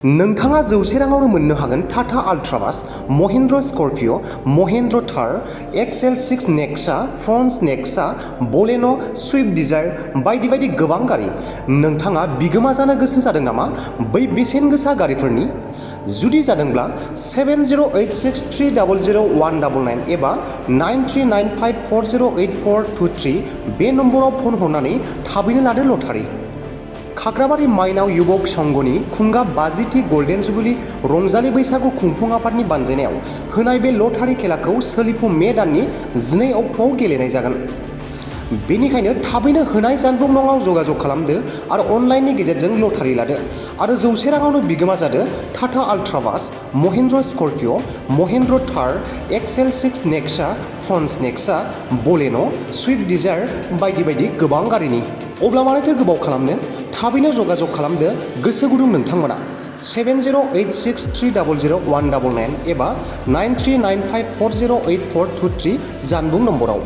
नोंथाङा 100 राङावनो मोननो हागोन टाटा अल्ट्राबास, Mahindra Scorpio, Mahindra Thar, XL6 Nexa, Fronx Nexa, Baleno, Swift Dzire बायदि बायदि गोबां गारि। नोंथाङा बिगोमा जानो गोसो जादों नामा बै बेसेन गोसा गारिफोरनि? जुदि जादोंब्ला 7086300199 एबा 9395408423 बे नम्बराव फन हरनानै थाबैनो लादो लटारि। खाग्राबारि माइनाव युवक संघनि खुंगा 50थि गल्डेन जुबिली रंजालि बैसागु खुंफुं आफादनि बानजायनायाव होनाय बे लटारि खेलाखौ सोलिफु मे दाननि 12 अक्ट'आव गेलेनाय जागोन। बेनिखायनो थाबैनो होनाय जानबुं नङाव जगाजग खालामदो आरो अनलाइननि गेजेरजों लटारि लादो आरो 100 राङावनो बिगोमा जादो टाटा अल्ट्राबास, Mahindra Scorpio, Mahindra Thar, XL6 Nexa, Fronx Nexa, Baleno, Swift Dzire बायदि बायदि गोबां गारिनि। अब्ला मानोथो गोबाव खालामनो? थाबैनो जगाजग खालामदो गोसो गुदुं नोंथांमोना 7086300199 एबा 9395408423 जानबुं नम्बराव।